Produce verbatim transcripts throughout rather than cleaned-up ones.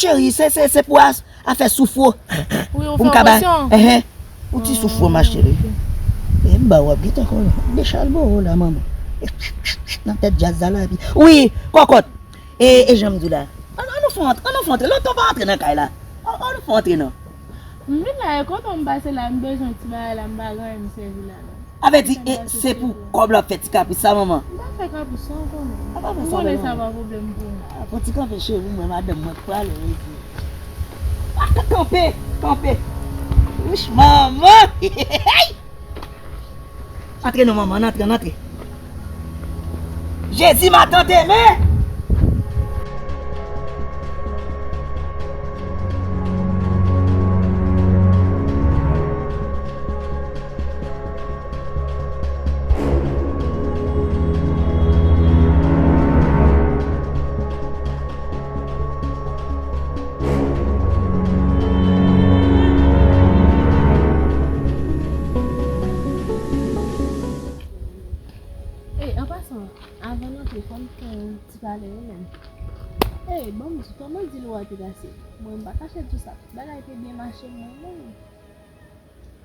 Cheri, se, se, se pou a, afè soufro. Wi, ou pou m fè ka ba, operasyon. Enhen. Ou ti soufro, ma cheri. Ok. E m ba w ap gentan konnen. Dechal bo la, manman. Nan tèt djaz la, la, epi. Wi, kòkòt. E, e jan m di w la. An, an nou fè antre, an nou fè antre. Lontan w pa antre nan kay la. An, an nou fè antre, non. M vin la, e kote m pase la, m bezwen ti bagay la, m pa gen anyen m sèvi la, non. Sa vle di, e, se pou kòb la w ap fè ti kapris sa, manman? M pa fè kapris sa ankò, non. A, pa fè sa, non. Ou konnen sa pa pwoblèm pou mwen. A, fò ti kanpe, cheri, mwen, madanm mwen k prale, wi. A, kanpe, kanpe. Wouch, manman! Antre non, manman, ann antre, ann antre. Jezi, ma tante, men! Ey, an pasan, avan n antre, fò n fè yon ti pale, wi, menm. Ey, ban m di, kòman dil ou a te pase? Mwen, m pa kache di w sa. Bagay te byen mache, mwen, menm.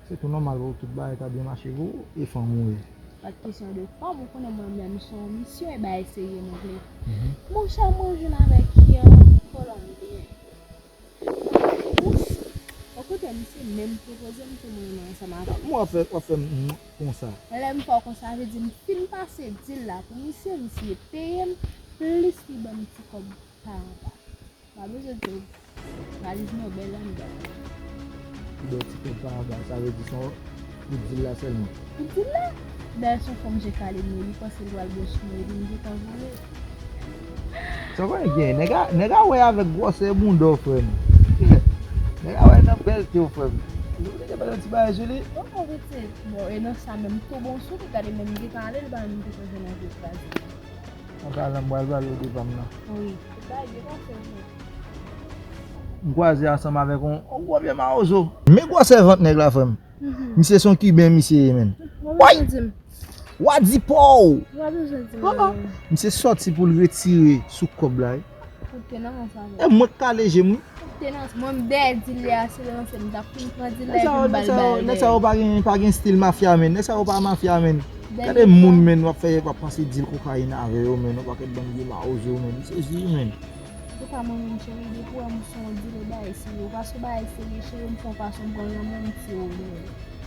Se tou nòmal pou tout bagay ta byen mache pou ou e fanm ou ye. Pa t kesyon de fanm, ou konnen mwen menm se yon misye, e bagay serye mwen vle. Mhm. Monchè, mwen jwenn avèk yon Kolonbyen. Ou koute misye menm pwopoze m pou mwen renmen ansanm avè l. Mwen w ap fè, w ap fè m konsa. Lè m fè w konsa, vle di m fin pase dil la pou misye, misye peye m, plis li ban m ti kòb pa anba. Pa bezwen di w, valiz mwen bèl anndan. Li ba w ti kòb pa anba, sa vle di se yon pou dil la sèlman. Pou dil la? Dayè se yon fanm je kale m ye, li panse l pral bon sou mwen, epi m gentan voye. Sa w konnen gen, nèg a, nèg a wè avèk gwosè bounda w, frè m. Nèg a wè nan bèlte w, frè m. Ou te gen yon ti bagay sou li? Bon, bon, pitit. Bon, e nan sa menm, tou bon sou li, gade menm m gentan ale, li pa menm gentan jwenn anvi kraze. An palan, m pral pale w de pa m nan. Wi. Bay de konsèy, wi. M kwaze ansanm avèk yon, yon gwo vye mawozo. Men gwosè vant nèg la, frè m. Mhm. Misye se yon Kiben, misye ye, menn. Why? Wa di pa w! Misye sòti pou l retire sou kòb la, wi. Ou te nan ansanm avè l. E mwen k kale je m, wi. Ou te nan ansanm. Mwen, m dèyè dil la, se lanse m t ap fin pran dil la epi m ba l bal dèyè. Nèg sa yo pa gen, pa gen stil mafya, menn. Nèg sa yo pa mafya, menn. Gade moun, menn, w ap fè, w ap pase dil kokayin avè yo, menn. Yon pakèt bann vye mawozo, menn. M sezi, menn. Antouka, mwen menm, cheri, depi w wè m se yon dil, e bagay serye. Ou pa se yon bagay serye, cheri, m fè yon fason m pran lanmou, m tire w deyò.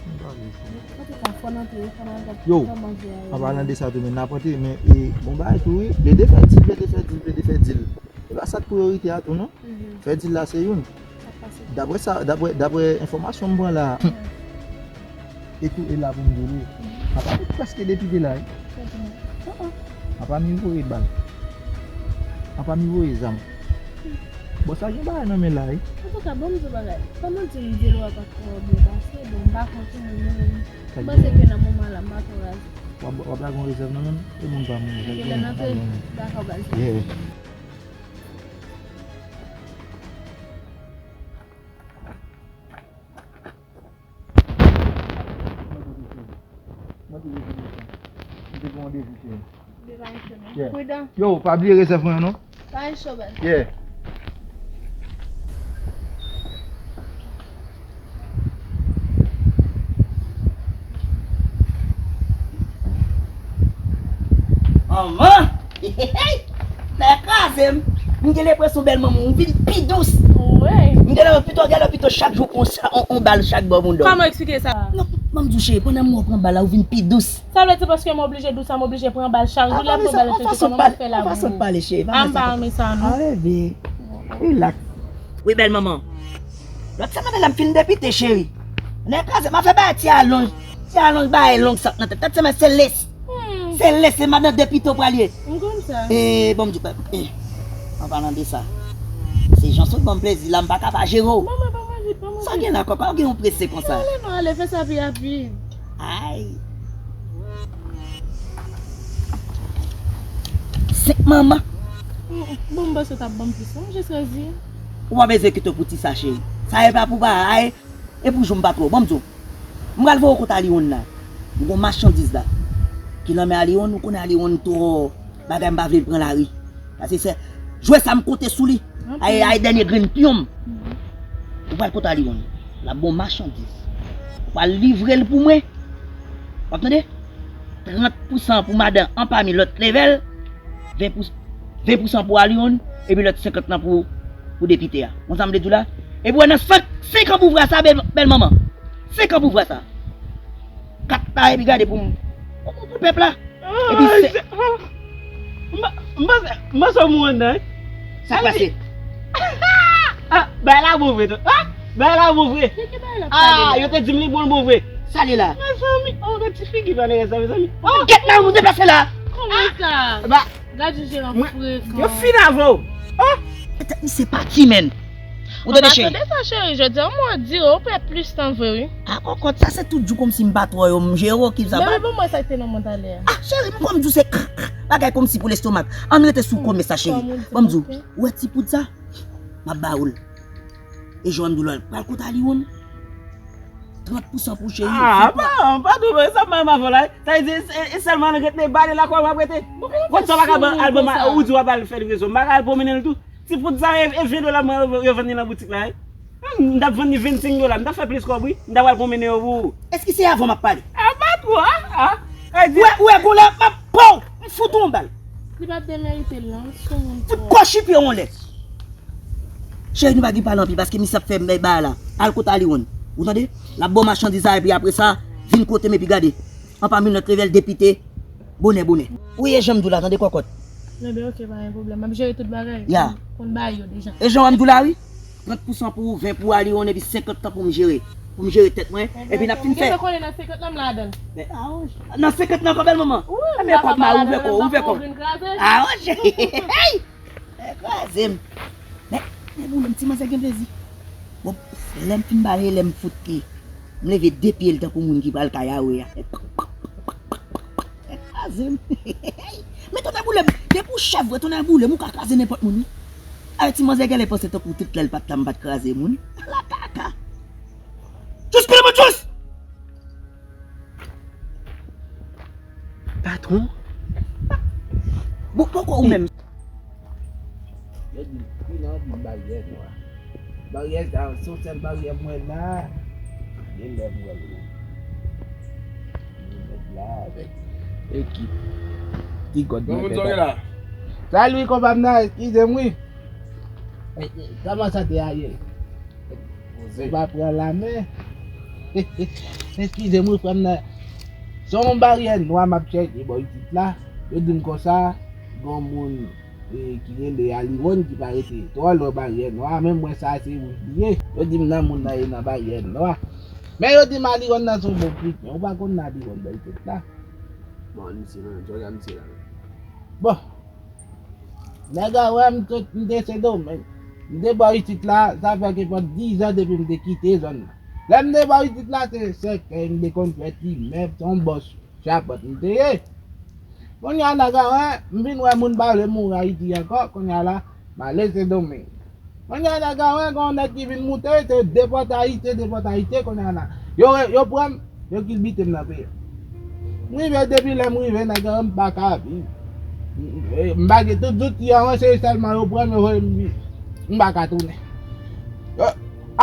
M pa vle, cheri. Antouka, fò n antre, fò n al gad kòman jwe a ye. Yo, an palan de sa tou, menn, n ap antre, men, e, bon bagay tou, wi. Plede fè dil, plede fè dil, plede fè dil. E pa sa k priyorite a tou, non? Mhm. Fè dil la se youn. Sa k pase? Daprè sa, daprè, daprè enfòmasyon m pran la, mhm, e tou e la pou m di w li. Mhm. Apa nou prèske depite la, wi. Fè di mwen. An an. Apa mi voye bal. Apa mi voye zam. Hmm. Bòs la gen bagay nan men l la, wi. Antouka, ban m di w bagay. Kòman di m dil ou a pa t twò byen pase, bon, m pa konn tou moun, men m panse ke nan moman la, m pa twò raze. W ap, w ap lage yon rezèv nan men m? E moun pa moun. Ok, lè n antre, dakò, baz. Yeah. Mwen te gen randevou, cheri. Yeah. Pridan. Yo, pa bliye rezèv mwen an, non. Pa gen cho, baz. Yeah. Manman! Nèg kraze m. M gen lenpresyon bèl manman w vin pi dous. Wi. M gen lenpresyon pito, gen pito chak jou pran sa, on, on bal chak bò moun dò. Kòman eksplike sa? Non, ban m di w cheri, pandan m wè w pran bal la, ou vin pi dous. Sa vle di paske m oblije dous la, m oblije pran bal chak jou, lè m pran bal chak jou, kòman m ap fè la pou ou? An fason de pale, cheri. A, m pa renmen sa, non. A, bebe. Relax. Wi, bèl manman. Lòt semèn la m fin depite, cheri. Nèg kraze m ap fè bay ti alonj. Ti alonj bay long sak nan tèt. Lòt semèn se les. Hmm. Se les, se madan depite w pral ye. M konn sa. E, bon, m di, e, an palan de sa, se jan sot ban m plezi la, m pa ka pa jere w. Manman, pa manje, pa manje. Sa w gen la, kòkò? Ou gen yon prese konsa? Ale, non, ale, fè sa pi rapid. Ay. Senk manman. Bon, m panse w t ap ban m plis, non, m jis rezi. Ou pa bezwen kite w pou ti sa, cheri. Sa e pa pou bagay, e pou jou m pa twò. Bon, m di w, m pral voye w kot Aliwon la. M gon machandiz la ki nan men Aliwon, ou konnen Aliwon twò bagay, m pa vle l pran lari. Paske se jwè sa m konte sou li. Ay, ay, dènye grenn pyon m. Ou pral kot Aliwon. L ap ba w machandiz. Ou pral livre l pou mwen. W ap tande? Trant pousan pou madan an pami lòt level, ven pou, ven pousan pou Aliwon, epi lòt senkant lan pou, pou depite a. Konn sa m vle di w la? Epi w wè nan senk, senk an pou vwa sa, bèl, bèl manman. Senk an pou vwa sa. Kat la, epi gade pou m, pou, pou, pou pèp la. Epi se M pa, m pa, m pa sa w mouri anndan, wi. Sa k pase? Ah, bagay la bon vre tou. Ah, bagay la bon vre. De ki bagay l ap pale la? Ah, yo te di m li bon, l bon vre. Sa li la? Mezanmi, oh, gad ti figi pa nèg sa, mezanmi. Oh! Gèt la, nou deplase la. Kòman sa? Ba, gad jan jeran frekan. Yo fin avè w. Oh! Petèt misye pati, menn. Ou tande, cheri? Tande sa, cheri, jodi a, mwen di, ou pè plis tan vre, wi. A kòkòt, sa se tout jou kòmsi m pa twò yo, m jere w, ki sa. Bebe, ban mwen sa ki te nan men w talè a. Ah, cheri, m kòm di w se bagay kòmsi pou lestomak. Ann rete sou kòmès sa, cheri. Ban m di w, ou wè ti poud sa? M ap ba ou l. E jan m di w la, pral kot Aliwon. Trant pousan pou cheri. Ah, pa, pa twò, sa m pa avè w la. Sa vle di, e, e sèlman rete bale la, kwa w ap rete. Kot sa w pa ka ban, al ban, ou di w ap al fè livrezon. M pa ka al pwomennen l tou. Ti poud sa, e, e ven dola mwen yo, yo vann li nan boutik la, wi. M t ap vann li vennsenk dola, m t ap fè plis kòb, wi. M t ap al pwomennen yo pou ou. Èske se avè w m ap pale? A, pa twò, a, a. Ou wè, ou wè, gon lè, m ap pow, m fout ou yon bal. Li pa t demerite l, non, sou moun. Fout kò chipe yon lè. Cheri, nou pa gen pale anpil, paske misye ap fè bagay la. Al kot Aliwon. Ou tande? L ap ba w machandiz la, epi apre sa, vin kote m, epi gade. Anpami lòt level depite, bonè, bonè. Ou ye jan m di w la, tande kòkòt. Enben, oke, pa gen pwoblèm. M ap jere tout bagay. Ya. M konn bay yo deja. E jan w di w la, wi. Trant pousan pou ou, ven pou Aliwon, epi senkant tan pou m jere. Pou m jere tèt mwen, epi n ap fin fè. Enben, konnen nan senkant lan m ladan l. Men, a, nan senkant lan ankò, bèl manman. Wi, m pa ka pa ladan l, m pa ka ouvè kò, ouvè kò. Vin kraze. A, hey! Kraze m. Men, men boulem, ti manzè gen plezi. Bon, lè m fin bale, lè m fout li. M leve de pye l tankou moun ki pral kay awe a. Kraze m. Men tonnè boulem, depi w chèf vre, tonnè boulem, ou ka kraze nenpòt moun, wi. Ay, ti manzè genlè panse tankou tout lè l pa t la, m pa t kraze moun. Ala kaka. Jous koulè mwen, jous! Patwon? Bon, poko ou menm. Yo di m, pi nan di baryè nwa. Baryè sa, se yon sèl baryè m wè la. Gen lè m wè l. Gen lè m la avèk ekip. Ti gòd mwen pètè. Salut, konpa m nan, eskize m wi. Eh, eh, kòman sa te a ye? Ou pa pran lamen. Eskize m wi, frè m nan. Se yon baryè nwa m ap chèche bò isit la. Yo di m konsa, gen yon moun, eh, ki rele Aliwon ki pa rete twò lwen baryè nwa a, men m wè sa se wouj li ye. Yo di m nan moun nan ye nan baryè nwa. Men yo di m Aliwon nan se yon bon kretyen. Ou pa konn Aliwon bò isit la? Bon, misye nan, jodi a misye la. Bon. Nèg a wè m sot, m te Sendomeng. M te bò isit la, sa fè ke pran dizan depi m te kite zòn nan. Lè m te bò isit la, se sèkèy m te konn fè ti mèb, se yon bòs chapant m te ye. Kounye a nèg a wè, m vin wè moun pa vle mouri Ayiti ankò, kounye a la, m ale Sendomeng. Kounye a nèg a wè gen yon nèg ki vin moute, te depòte Ayisyen, depòte Ayisyen, kounye a la. Yo, yo pran m, yo kilbite m nan peyi a. M rive, depi lè m rive, nèg a wè m pa ka viv. M, m, m pa gen tout zouti an, se sèlman yo pran m, yo voye m viv. M pa ka tounen. Yo,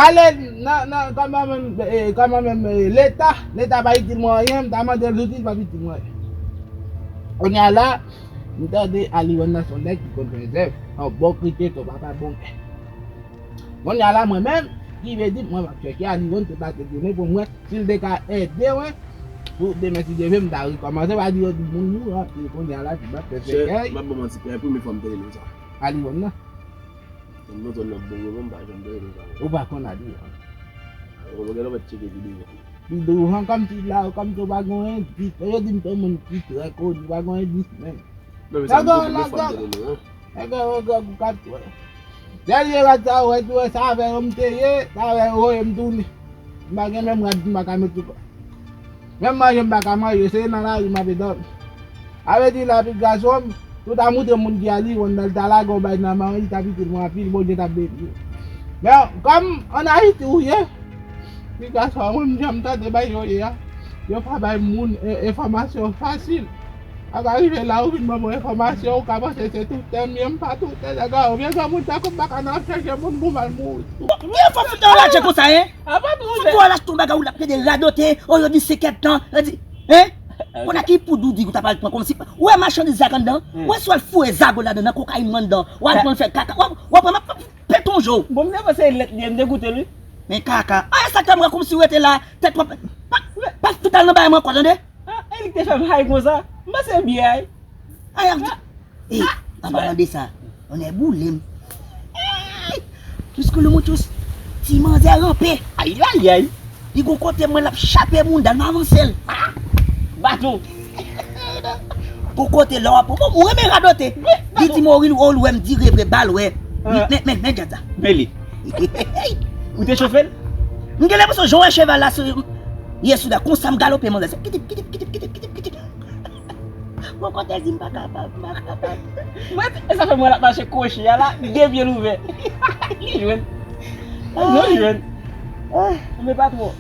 ale nan, nan, kòman menm, eh, kòman menm, eh, Leta, Leta pa itil mwen anyen, m ta mande l zouti, l p ap itil mwen anyen. Kounye a la, m tande Aliwon nan se yon nèg ki konn fè zèv, yon bon kretyen, se yon papa bon kè. Kounye a la, mwen menm, ki vle di, mwen m ap chèche Aliwon tout latèt jounen pou m wè si l te ka ede mwen, pou demen si Dye vle, m ta rekòmanse, pa di yo di moun mouri anpil, kounye a la, ti bat fè sèkèy. M ap ba w manti, se premye fwa m tande non sa. Aliwon nan. Mwen nan zòn nan bon, mwen menm m pa janm tande non sa. Ou pa konn Aliwon? Ou gen lè w mèt tcheke videyo. Li douvan kòmsi la, kòmsi w pa gen yon endis. Yo di m se yon moun ki trè koni, w pa gen yon endis menm. Non, men sa m di w, premye fwa m tande non an. Nèg yo wè gròg ou ka twè. Dènye rad sa ou wè, tou wè sa avè yo m te ye, sa avè yo voye m tounen. M pa gen menm rad m pa ka met sou kò. Menm manje m pa ka manje, se nan lari m ape dòmi. Sa vle di la, pitit gason m, si w ta montre moun ki Aliwon nan, l ta lage yon bay nan men w, li t ap itil mwen anpil, Bondye t ap beni w. Men, kòm ann Ayiti ou ye, pitit gason an, mwen, jan m tande bay yo ye a, yo pa bay moun, e, enfòmasyon fasil. A ka rive la, ou vin ban mwen enfòmasyon, ou ka panse se toutè m ye, m pa toutè, nèg la, ou vye granmoun tankou m pa ka nan ap chèche moun pou m al mouri tou. Bon, kiyès fò fout ou lage konsa, en? Apa tou Fout ou lage ton bagay, ou la plede radote, o yo di se kèk tan, yo di, en? Kounye a ki poud ou di ou ta pral pran kòmsi, ou wè machandiz la anndan, ou wè si w al foure zago ladan nan kokayin anndan, w al pran l fè kaka, w ap, w ap pran, m ap pete yon je w. Bon, m te panse lèt li ye, m te goute l, wi. Men kaka, a, e sa k ta m wè kòmsi w rete la, tèt w ap, pa, pa fout al nan bagay mwen ankò, tande? Ah, e li ki te fè m hay konsa. M panse byen ay. Ay, ap di. E, an palan de sa, on est boule m. Puisque le muchos, ti manzè ranpe. Ayayay. Li gon kote mwen l ap chape bounda l, m avanse l. Baton. Gon kote lè w ap, bon, ou renmen radote. Li di m, o, ou wè m dire vre, bal wè. Men, men, men, men, gad sa. Men li. Ou te chofe l? M gen lenpresyon jan w wè cheval la, se, ye souda, konsa m galope, manzè. Se kitip, kitip, kitip, kitip, kitip, kitip. Bon, kote di m pa kapab, m pa kapab. Mwen, e sa fè mwen l ap mache kwochi a la, de pye l ouvè. Li jwenn. Non, li jwenn. Men patwon,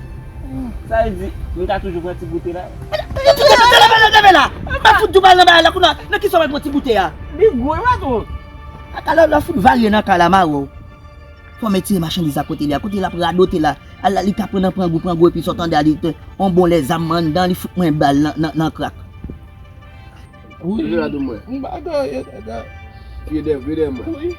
sa vle di, m ka toujou pran ti goute la. Leve la, leve la. M pa fout di w pa nan bagay la, kounye a, nan ki sa w pral pran ti goute a? Li gwo, wi, patwon. Kaka lè, lè w fout varye nan kay la, m a wè w. Fò m retire machandiz la kote li a. Kote l ap radote la. Al la, li ka pran nan pran gou, pran gou, epi sa w tande a, li te, on bon lè zam anndan, li fout mwen bal nan, nan, nan krak. Wi. Vire la di mwen. M pa gen anyen, nèg la. Vire dèyè, vire dèyè mwen. Wi.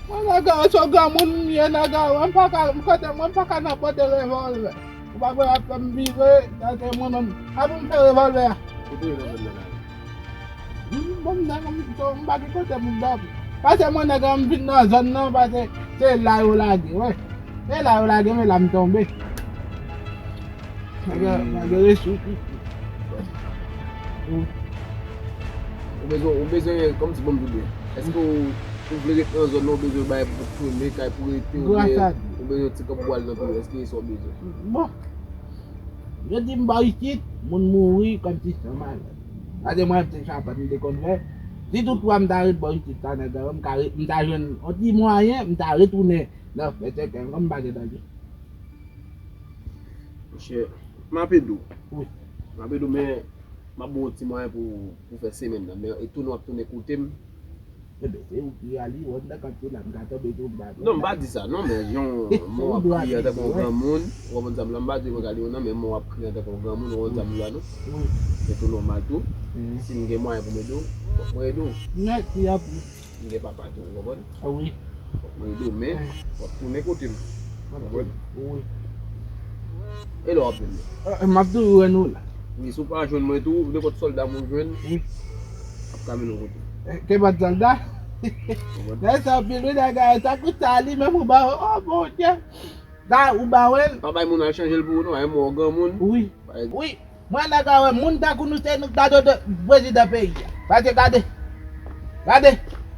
Mwen, nèg la, se yon granmoun m ye, nèg la, mwen pa ka, kote mwen, m pa ka nan pote revòlvè. Ou pa kwè y ap fè m vire, sa se mwen menm. A pou m fè revòlvè a. Kote revòlvè la? Hmm, bon, m nan, m, m pa gen kote pou m dòmi. Pase mwen, nèg la, m vin nan zòn nan, pase se la yo lage, wè. Se la yo lage, men la m tonbe. Nèg la, nèg la resous. Ou bezwen, ou bezwen, kòmsi, bon, m di byen. Èske ou, ou vle ret nan zòn nan, ou bezwen bay pou tounen, kay pou rete, oubyen ou bezwen ti kanp pou al nan peyi, èske e sa w bezwen? Bon. Yo di m bò isit, moun mouri kòmsi san malad. Sa se mwen, se chapat m te konn fè. Si toutfwa m ta ret bò isit la, nèg la, m ka ret, m ta jwenn yon ti mwayen, m ta retounen nan fè sèten, kòm m pa gen danje. Monchè, m ap ede w. Wi. M ap ede w, men m ap ba w yon ti mwayen pou, pou fè semèn nan. Men e tounen w ap tounen koute m. Enben, se ou ki al, ou wè, m ta kanpe la, m ka tonbe tou, m pa Non, m pa di sa, non, men jan w ap kriye antanke yon granmoun, ou konprann sa m la, m pa di mwen ka li yo non, men w ap kriye antanke yon granmoun, ou konprann sa m la, non? Wi. Se tou nòmal tou. Si m gen mwayen pou m ede w, fòk mwen ede w. Mèsi anpil. M gen papa tou, ou konprann? A wi. Fòk mwen ede w, men w ap tounen kote m. Ou konprann? Wi. E lè w ap jwenn mwen? Eh, m ap toujou jwenn ou la. Wi, si w pa jwenn mwen tou, nenpòt sòlda m ou jwenn, wi, ap ka mennen w kote. Eh, ke bòt sòlda? Ou konprann? Mèsi anpil, wi, nèg la, sa kout sa li menm ou ba, oh, Bondye. Da, ou ba w l? Pa bay moun al chanje l pou ou non, e mò granmoun. Wi. Wi. Mwen nèg la wè moun tankou nou se nou k ta dwe prezidan peyi a. Paske gade. Gade.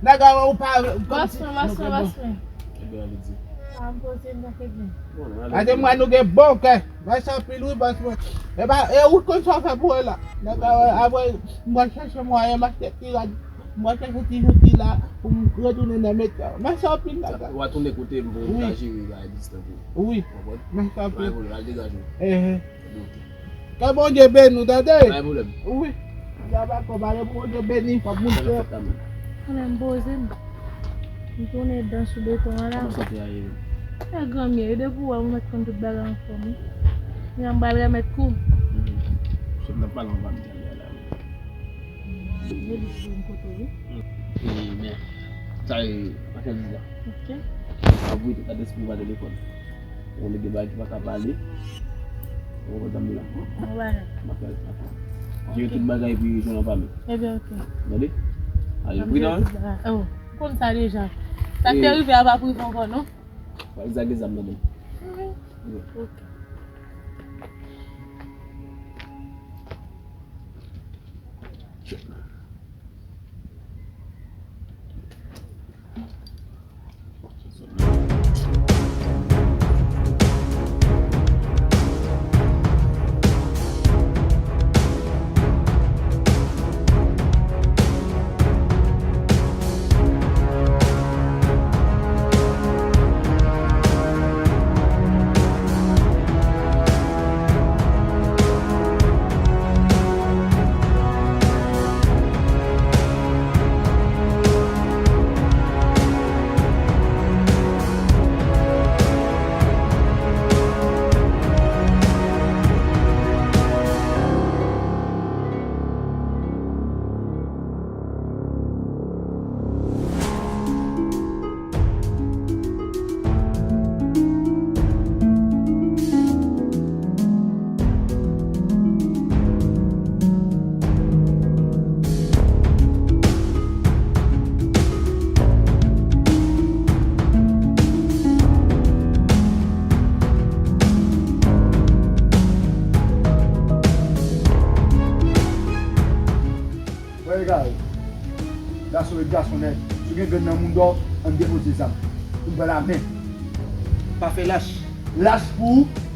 Nèg la wè ou pa Bòs mwen, bòs mwen, bòs mwen. Ebyen, ale di. Sa m poze m tanke byen. Bon, ale di. Gade mwen nou gen bon kè. Mèsi anpil wi bòs mwen. E pa, e ou konn sa w fè pou yo la. Nèg la wè, apre, m pral chèche mwayen m achte ti rad. M pral chèche ti zouti la pou m retounen nan metye. Mèsi anpil nèg la. Ou a tounen kote m pou m ka jere bagay distans pou ou. Wi. Konprann? Mèsi anpil. Pa gen pwoblèm, al degaje w. Ehe. Ke Bondye beni w, tande? Pa gen pwoblèm. Wi. Sa pa kò, pa gen Bondye beni, fòk moun fè. Ann, m poze m. M tounen dan sou beton an la. Kòman sante a ye menm? E granmye, e depi w wè m mèt konn tout bagay anfòm, wi. Men m pral remèt kou. Mhm. Se m t ap pale anba m te ale la, wi. Mwen di se yon kote, wi. E, men, sa e machandiz la. Ok. Ap voye tout la depi pa telefòn. Ou konnen gen bagay ki pa ka pale. Ou konprann sa m di la? Mwen pa la. M ap fè l. Jere tout bagay epi jwenn anba men. Ebyen, ok. Tande? Ale, m pri nan. Oh, ou konn sa deja. Sa k te rive a p ap rive ankò, non? Pa egzagere zam nan men. Ok. Gason ret gason nèt. Si w gen grenn nan mouda w, ann depoze zam. Pou n pran lamen. Pa fè lach. Lach pou ou.